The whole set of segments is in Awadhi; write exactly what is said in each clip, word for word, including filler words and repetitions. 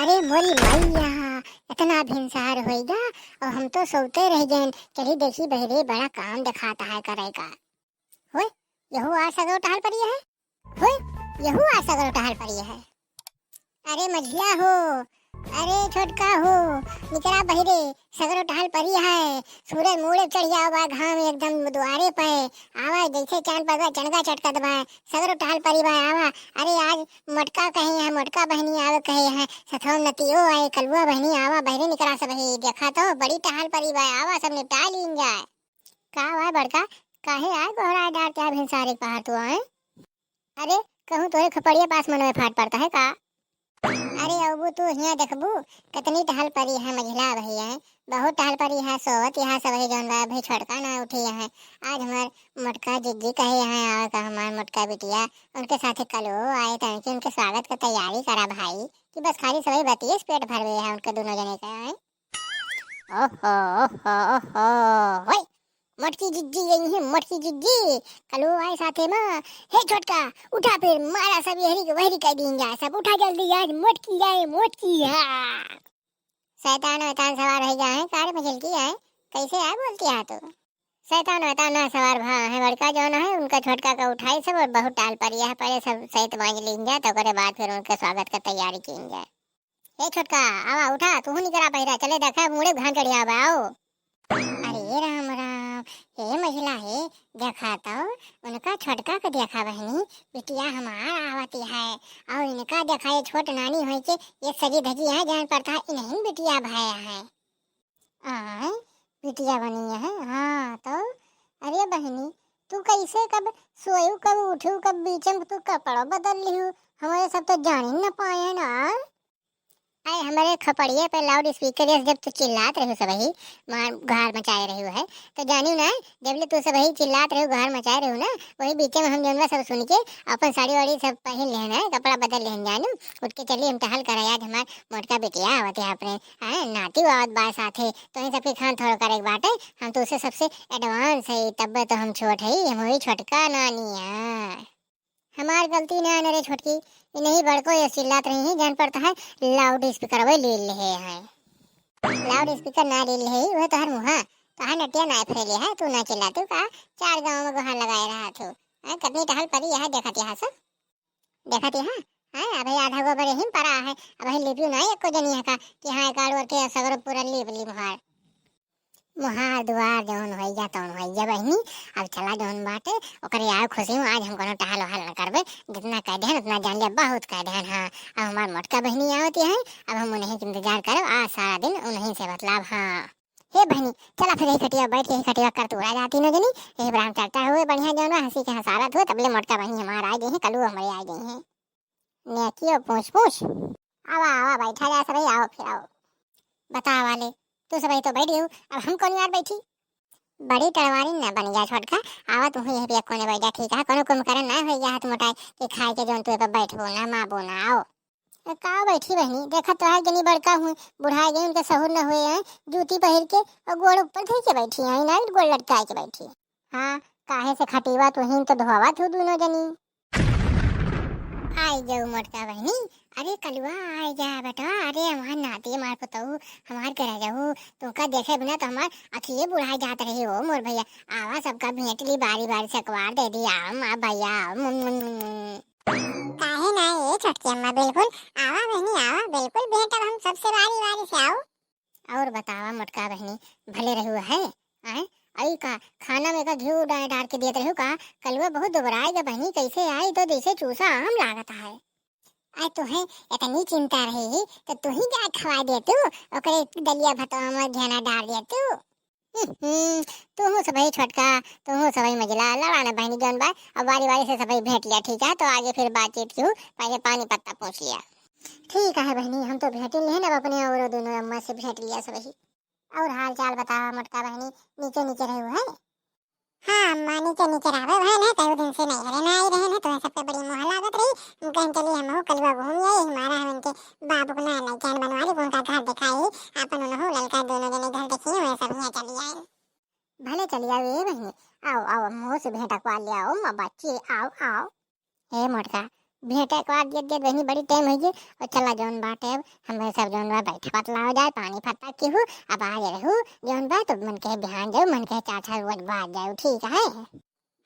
अरे मोरी मैया, इतना भिनसार होइगा और हम तो सोते रह गए। चली देखी बहिरे, बड़ा काम दिखाता है करे का। होय, यहू आ सगरो टहल परी है। होय, यहू आ सगरो टहल परी है। अरे मझिला हो, अरे छोटका हो, निकरा बहिरे, सगरो टहल परी है। सूरज मूड़े चढ़ जाओ बा, घाम एकदम दुआरे पे। आवा जैसे चांद पर बा, चनगा चटकत बा, सगरो टहल परी बा, आवा। अरे आज मोटका कहे है, मोटका बहनी आवे कहे है, सथवा नतियो आए, कलुआ बहनी आवा, बहिरे निकरा सब ही। देखा तो बड़ी टहल परी बा, आवा सब निपटा लीन जाए। का हुआ बड़का, काहे आए गोहरा डार के भिनसारे के पहाड़ तू आए? अरे, कहूँ तोरे खोपड़िया पास मनवे फाट पड़ता है का? अरे अबू तू हियाँ देखबू, कितनी टहल परी है मझिला भैया, बहुत टहल परी है, सोवत यहाँ सब है जौन बा, अभी छोटका ना उठी है। आज हमार मोटका जिज्जी कहे यहाँ आवे का, हमार मोटका बिटिया, उनके साथे कलुओ आए, तनिकी उनके स्वागत का तैयारी करा भाई, कि बस खाली सबही बतिये से पेट भरवे है उनके दोनों जने का, आए। ओहो, ओहो, ओहो, होय, मोटकी जिज्जी आई है, मोटकी जिज्जी, कलुओ आए साथे मा। हे छोटका, उठा फिर, मारा सब यहरी के वहरी कर दीन जाए, सब उठा जल्दी, आज मोटकी आए, मोटकी, हाँ। शैतान वैतान सवार हो गया है, कार में झलकी आए, कैसे आए बोलती है तू? शैतान वैतान ना सवार भा है, बड़का जौन है, उनका छोटका का उठाई सब और बहुत टहल परी है, पहले सब सहित बांझ लीन जाए, तो ओकरे बाद फिर उनके स्वागत का तैयारी कीन जाए। ए छोटका, आवा उठा, तू निकरा पहिरा, चले देखा, मूड़े घाम चढ़िया बा, आओ। अरे राम राम, हे मझिला हे, देखा तो, उनका छोटका के देखा बहनी, बिटिया हमार आवती है, और इनका देखा ये छोट नानी होई के, ये सजी धजी है, जान पड़ता है, इन्हीं बिटिया भाया है। आय, बिटिया बनी है, हाँ तो, अरे बहनी, तू कैसे कब सोयू, कब उठू, कब बीचे में तू कपड़ा बदल लिहू, हमारे सब तो जान ही न पाए ना। अरे हमरे खपड़िए पे लाउड स्पीकर जैसे जब तू चिल्लात रहू सबही, मार गुहार मचाए रहू है, तो जानियो ना, जब ले तू सबही चिल्लात रहू, गुहार मचाए रहू ना, वही बीचे में हम जौन बा सब सुन के अपन साड़ी वाड़ी सब पहिन लेहन है, कपड़ा बदल लेहन जानियो, उठ के चली हम टहल कर आज हमार मोटका बिटिया आवत है अपने, हाँ, नाती आवत बा साथे, तो इन सबके खान थोड़ा करे के बाटे, हम तो उसे सबसे एडवांस है, तब तो हम छोट है, हम वही छोटका नानी है। हमार गलती ना है न रे छोटकी, इन्हीं बड़को ये चिल्लात रही है, जान पड़ता है लाउड स्पीकर वही ले ले है। लाउड स्पीकर ना ले ले है, वह तोहर मुहा, तोहर नटिया ना फैले है, तू ना चिल्लातू का, चार गांव में गुहार लगाए रहा तू। हाँ, कितनी टहल परी यह देखत यहाँ सब, देखत यहाँ। हाँ, अबे आधा गोबर यहीं पड़ा है, अबे लिपियो ना एको जनी है का कि हाँ, एक आड़ ओर के सगरो पूरा लीप ली मुहार। मुहार दुआर जौन होइगा तौन होइगा बहिनी। अब चला जौन बाटे ओकरे आव खुशी में, आज हम कोनो टहल वहल न करबे। जितना कह देहन उतना जान लिया, बहुत कह देहन। हाँ, अब हमार मोटका बहिनी आवती है, अब हम उन्हीं के इंतजार करब, आज सारा दिन उन्हीं से बतलाब। हाँ हे बहिनी, चला फिर यही खटिया बैठ के यही खटिया कर तू रह जाती न जनी, यही पर हम चर्चा हुए बढ़िया जौन बा, हंसी के हंसावत हुए, तबले मोटका बहिनी हमार आ गई है, कलू हमारे आ गई है। नेकियो पूछ पूछ। आवा, आवा, बैठा जा सबही, आओ फिर आओ। बतावा ले, तू सबही तो बैठ गयू, अब हम कौन यार बैठी? बड़ी टड़वारी ना बन गया छोटका, आवा तू यही पे कोने बैठ जा, ठीक है? कोनो कुंभकर्ण ना हो गया हाथ मोटाए कि खाए के जौन तू ए पे बैठबो ना, माबो ना, आओ। ए, का बैठी बहिनी, देखत तो है जनी बड़का हुई, बुढ़ाए गई, उनके सहूर न हुए हैं, जूती पहिर के और गोड़ ऊपर धई के बैठी हैं, ना गोड़ लटकाए के बैठी। हाँ, काहे से खटीवा तू ही तो धोवा थू दोनों जनी। आई जाऊ मोटका बहिनी। अरे कलुआ, आई जा बेटा। अरे हमार नाती, हमार पुतऊ, हमार गरजऊ, तुमका देखे बिना तो हमार अखिए बुढ़ाई जात रही हो मोर भैया। आवा सबका भेंट ली, बारी बारी से अखबार दे दी। आओ माँ भैया, आओ। मुम, मुम, मुम, मुम। काहे ना ए छोटकी अम्मा, बिल्कुल आवा बहिनी आवा, बिल्कुल भेंट अब हम सबसे बारी बारी से आओ। और बतावा मोटका बहिनी, भले रहू है? आए, आई का खाना में का घी डाल डाल के देत रहू का? कलुआ बहुत दुबराए गा बहिनी, कैसे आई तो जैसे चूसा आम लागत है। आई तुहे इतनी चिंता रही तो तू ही जा खवा दे तू, ओकरे दलिया भतवा में घेना डाल दे तू। हम्म, तुहू सबही छोटका, तुहू सबही मझिला, लड़ा ना बहिनी जौन बा, अब बारी बारी से सबही भेंट लिया, ठीक है? तो आगे फिर बातचीत की हूँ, पहले पानी पत्ता पूछ लिया। ठीक है बहिनी, हम तो भेंट लिहन, अब अपने और दोनों अम्मा से भेंट लिया सबही। और हाल चाल बतावा मोटका बहिनी, नीचे नीचे रहू है? हाँ अम्मा, नीचे नीचे रहबे, वह ना कई दिन से नहीं रहे ना आई रहे ना, तो सबके बड़ी मोह लागत रही। हम कहन चली हम हो कलुआ घूम आई, हमारा हम इनके बाबू को ना लइकान बनवा ली, उनका घर दिखाई, अपन उन्हों ललका दोनों जने घर देखिए, वह सब यहाँ चली आई। भले चली आओ ए बहिनी, आओ आओ, मुँह से भेंट अकवा ले आओ, माँ बच्ची, आओ आओ। हे मोटका, भेंटे को दियत दियत बहिनी बड़ी टाइम होइ गई। और चला जौन बाटे अब हमें सब जौन बा बैठ बतलाओ जाए, पानी पत्ता की हूँ, अब आ रहू जौन बा तो मन कहे बिहान जाओ, मन कहे चार चार बज बाद जाओ, ठीक है?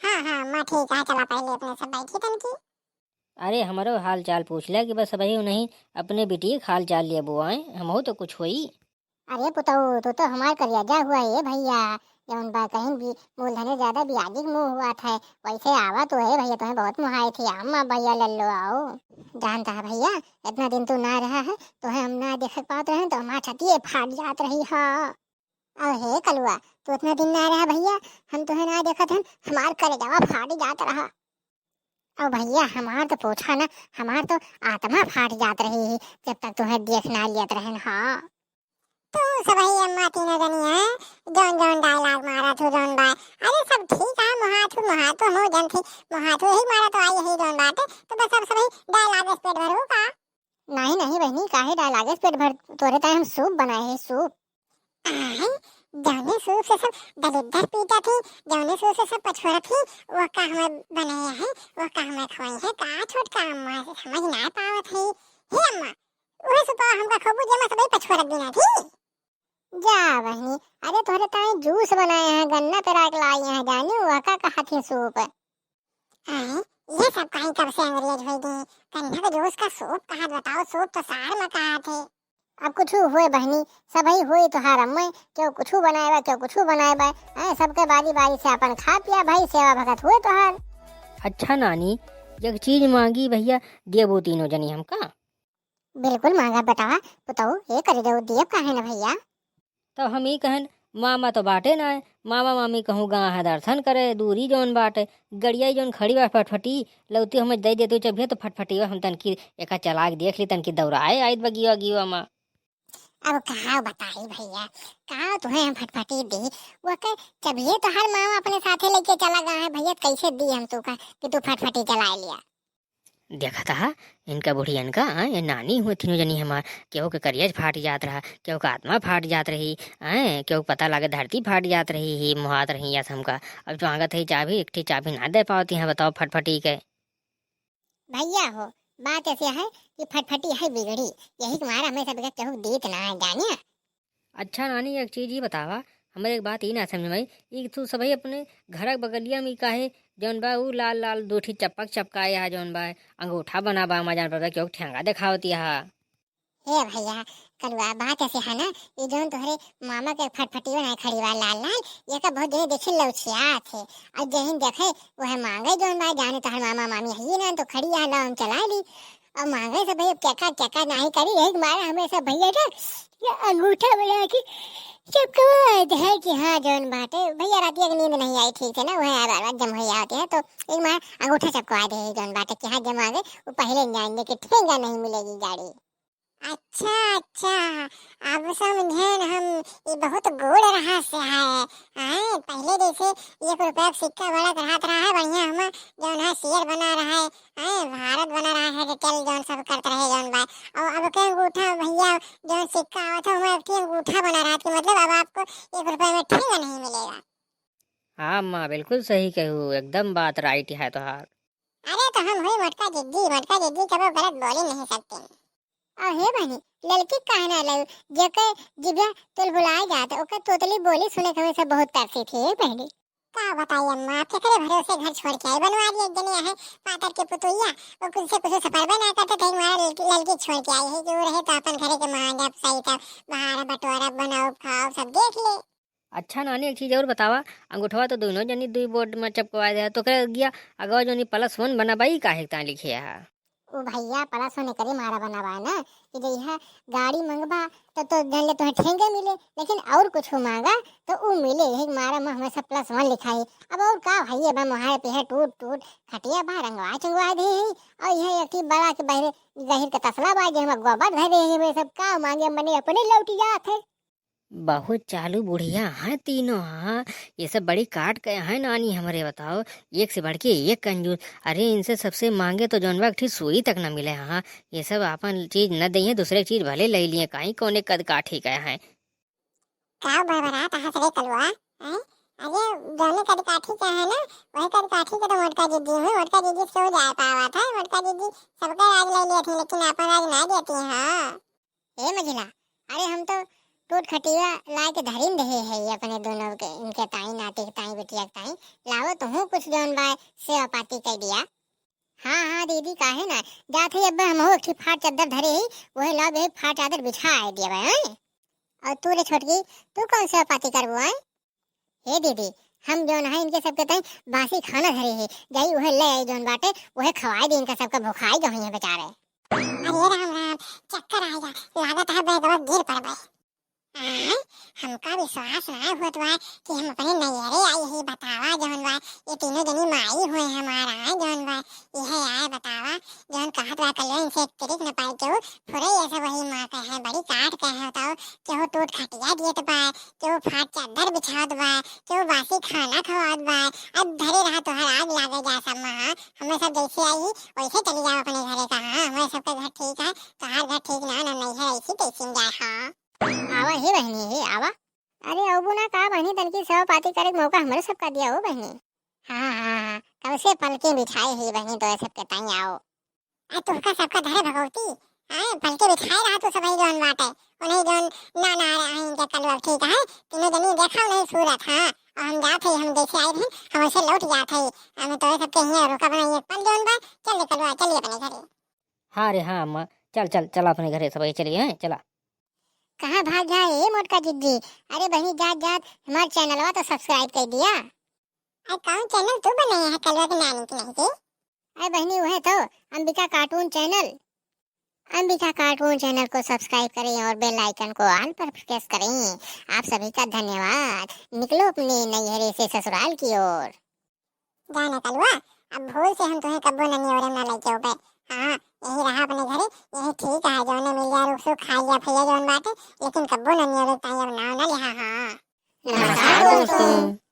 हाँ, हाँ, माँ ठीक है, चला पहले अपने सब बैठी तन की। अरे, हमरो हाल चाल पूछ ले कि बस भाई नहीं, अपने बिटिया के हाल चाल लेबो आए, हमहू तो कुछ होई। अरे पुतऊ, तू तो हमार करेजा हुआ ए भैया, जौन बा कहीं भी मूलधने ज्यादा बियाजी के मुँह हुआ था, वैसे आवा तो है भैया, तुम्हें बहुत मुहाए थी, अम्मा भैया लल्लो आओ। जानता है भैया, इतना दिन तू ना रहा है, तुम्हें हम ना देख पात रहे तो हमार छतिए फाट जात रही है। अरे हे कलुआ, तू इतना दिन ना रहा भैया, हम तुम्हें ना देखत हन, हमार करेजवा फाट जात रहा। अब भैया हमार तो पूछा ना, हमार तो आत्मा फाट जात रही है जब तक तुम्हें देख ना लियत रहन। हाँ, तू सबही अम्मा तीनों जनी है, जौन जौन डायलॉग मारा थू जौन बा, अरे सब ठीक है, मुहाथू मुहाथू हम जन थी, मुहाथू यही मारा तो आई यही जौन बात है, तो बस अब सबही डायलॉग से पेट भरू का? नहीं नहीं बहनी, काहे डायलॉग से पेट भर, तोरे ताई हम सूप बनाए हैं, सूप। आय, जौने सूप से सब दलिद्दर पीटा थी, जौने सूप से सब पछोरा थी, वो का हमें बनाया है, वो का हमें खोई है, का छोटका अम्मा से समझ ना पावत है। हे अम्मा, वह सुपा हमका खोबू जेमा सबही पछोरा बिना थी। जा बहनी, अरे तोहरे ताई जूस बनाए हैं, गन्ना पेरा के लाई हैं, जानी वह का कहा थी सूप। आय, ये सब काहे कब से अंग्रेज होई गए? कन्या के जोश का सूप कहा, बताओ, सूप तो सार में कहा थे। अब कुछ हुए बहनी, सबही हुए तोहार अम्मे, क्यों कुछ बनाए बा, क्यों कुछ बनाए बा, हैं, सबके बारी बारी से अपन खा पिया भाई, सेवा भगत हुए तोहार। अच्छा नानी, एक चीज मांगी भैया, देबू तीनों जनी हमका? बिल्कुल मांगा बेटवा, पुतऊ, ये कर दो, देब काहे न भैया? तब हम ई कहन, मामा तो बाटे ना है, मामा मामी कहूँ गा है दर्शन करे, दूरी जौन बाटे, गड़िया जौन खड़ी बा फटफटी, लौती हमें दे देतू चबिया तो फटफटी बा, हम तनकी एका चला के देख ली, तनकी दौड़ाए आइत बा गीवा गीवा मा। अब का बताई भैया, का तुम्हें हम फटफटी दी, वो के चबिये तो हर मामा अपने साथे लेके चला गा है भैया, कैसे दी हम तू का कि तू फटफटी चलाए लिया? देखत हा, इनका बुढ़ियन का, हाँ, ये नानी हुए तीनों जनी हमार, केहू के करियज फाट जात रहा, केहू का आत्मा फाट जात रही, हैं, केहू के पता लागे धरती फाट जात रही, ही मुहात रही या हमका। अब जो आगत है चाबी, एक ठी चाबी ना दे पावती हैं, बताओ फटफटी के। भैया हो, बात ऐसे है कि फटफटी है बिगड़ी, यही के मारा हमें सब के केहू दीत ना है, जानिया। अच्छा नानी, एक चीज ही बतावा, हमें एक बात ही ना समझ में आई, ई तू सबही अपने घर के बगलिया में काहे जौन बा ऊ लाल लाल दो ठी चपक चपकाए हा, जौन बा अंगूठा बना बा, मजान पर केहू ठेंगा देखावती हा। हे भैया, कलुआ बात ऐसे है ना, ये जौन तोहरे मामा के फटफटी बनाए खड़ी बा लाल लाल, ये का बहुत जने देखी लौचिया थे, और जहिन देखे वह मांगे जौन बा, जाने तोहर मामा मामी है ना तो खड़ी है, ला हम चला ली। अब मांगे से भैया केका केका नाही करी, यही के मारे हमें सब भैया ना ये अंगूठा बना के चपकवा दे है कि हाँ जौन बाटे भैया रातिया के नींद नहीं आई ठीक से ना, वह बार बार जम हो जाते हैं तो एक मार अंगूठा चपकवा दे है जौन बाटे कि हाँ जम आ गए, वो पहले जान दे कि ठेंगा नहीं मिलेगी गाड़ी। अच्छा अच्छा, अब समझेन हम, ये बहुत गूढ़ रहस्य है। आए, पहले जैसे एक रुपया का सिक्का बड़ा रहत रहा है, बढ़िया हम जौन है शेर बना रहा है, हैं, भारत बना रहा है, रिटेल जौन सब करत रहे जौन बा। और अब के अंगूठा भैया, जौन सिक्का आवत है, ओमे एक ठे अंगूठा बना रहा है, कि मतलब अब आपको एक रुपया में ठेंगा नहीं मिलेगा। हाँ माँ, बिल्कुल सही कहू, एकदम बात राइट है तोहार। अरे तो हम हुई मोटका जिद्दी, मोटका जिद्दी कबो गलत बोली नहीं सकते। और हे बहनी, ललकी काहे ना लाई, जेके जिभ्या तुलबुलाए जात, ओके तोतली बोली सुने के हमें सब बहुत तरसी थी, हे बहनी। का बताई अम्मा, केकरे भरोसे घर छोड़ के आई? बनवा ली एक जने है पातर के पुतुइया, वो कुछ से कुछ सपरबे ना करते थे, हमारा लड़की, लड़की छोड़ के आई है, जो रहे तो अपन घरे के मांजब, सही तब बाहर बटोरब, बनाओ, खाओ, सब देख ले। अच्छा नानी, एक चीज और बतावा, अंगूठवा तो दोनों जनी दुई बोर्ड में चपकवा दे, तो कह गया अगवा जोनी प्लस वन बना बाई काहे तां लिखे है? ओ भैया, प्लस वन एकरे मारा बना बा ना कि जइहा गाड़ी मंगबा, तब तो जान ले तुम्हें ठेंगे मिले, लेकिन और कुछ मांगा तो ऊ मिले। यही मारा में हमेशा प्लस वन लिखा है। अब और का भाई, अब मोहारे पे है टूट टूट खटिया बा, रंगवा चंगवा दे है। और यह एक ही बड़ा के बहरे गहिर के तसला बा, जे हम गोबर धरे है, वे सब का मांगे, मने अपने लौट जात है। बहुत चालू बुढ़िया हैं तीनों, हाँ। ये सब बड़ी काट के हैं नानी हमरे, बताओ, एक से बढ़ के एक कंजूस। अरे, इनसे सबसे मांगे तो जौन बा, एक ठी सुई तक न मिले, हाँ। ये सब आपन चीज न दइए, दूसरे चीज भले ले लिए, काई कौने कद काठी के हैं। का बड़बड़ात हस रे कलुआ, हैं? अरे, जौने कदकाठी के है ना, वही कदकाठी के तो मोटका जिज्जी हुई। मोटका जिज्जी से हो जाए पावत है, मोटका जिज्जी सबका राज ले लेती, लेकिन आपन राज ना देती। हाँ। ए मझिला, अरे हम तो टूट खटिया लाए के धरिन देहे है ये अपने दोनों के, इनके ताई, नाती के ताई, बिटिया के ताई। लावो तुहूँ कुछ जौन बा सेवा पाती कर दिया। हाँ, हाँ दीदी, काहे ना, जात है अब हमहू एक ठे फाट चादर धरे ही, वही लाओ, वही फाट चादर बिछा आए दिया बा, हैं? और तू रे छोटकी, तू कौन सेवा पाती करबो, हैं? हे दीदी, हम जौन है इनके सबके ताई बासी खाना धरे ही, जाई उहे ले आई जौन बाटे, उहे खवाई दी इनका सबका, भुखाई जो है बेचारे। अरे राम राम, चक्कर आएगा, लागत है बैगवा गिर पड़बे। आय, हमका विश्वास ना होत बा कि हम अपने नैहरे आई ही। बतावा जौन बा, ये तीनों जनी माई हुए हमारा, आय जौन बा, यह आय बतावा, जौन कहत बा कल्याण से एक तिरिक न पाई केहू, फुरे ये सब वही माँ के है, बड़ी काट के है। बताओ, केहू टूट खटिया दियत बा, केहू फाट चादर बिछावत बा, केहू बासी खाना खवावत बा। अब धरे रहा, तोहर आग लागे जा सब माँ, हमें सब जैसे आई वैसे चली जाओ अपने घरे। कहाँ हमारे सबके घर ठीक है, तोहार घर ठीक ना, ना नैहर ऐसी तैसी में जाए। हाँ। आवा हे बहिनी, हे आवा। अरे अबू ना का बहिनी, तनकी सेवा पाती करे के मौका हमरे सबका दिया हो बहिनी। हाँ, हाँ, हाँ, कब से पलके बिछाए ही बहिनी, तो सबके ताई आओ। आ तुहका सबका धरे भगवती, हाँ, पलके बिछाए रहा तू सबही जौन बाटे, उन्हें जौन ना, ना रहे हैं इनके कलुआ, ठीक है, तीनों जनी देखा उन्हें सूरत, हाँ, और हम जात है, हम जैसे आए रहे, हम वैसे लौट जात है, हम तो सबके हियाँ रुका बनाइए, पल जौन बा, चल रे कलुआ, चलिए अपने घरे। हाँ रे, हाँ अम्मा, चल, चल, चला अपने घरे सबही चलिए, हैं, चला। कहाँ भाग गया ए मोटका जिज्जी? अरे बहिनी, जात जात हमार चैनलवा तो subscribe कर दिया। अरे कौन चैनल तू बनाया है कलवा के नानी के नहीं के? अरे बहिनी, वह तो अंबिका cartoon channel। अंबिका cartoon channel को subscribe करें और bell icon को all पर press करें। आप सभी का धन्यवाद। निकलो अपने नैहरे से ससुराल की ओर। जाने कलुआ, अब भूल से हम तुम्हें कब्बो ननियोरे ना लेके उबे। हाँ, यही रहा अपने घरे, यही ठीक है, जौने मिल गया रुख सुख खा लिया भैया जौन बाटे, लेकिन कब्बो ननियोरे ताई अब नाव ना लिहा। हाँ। नमस्कार दोस्तों।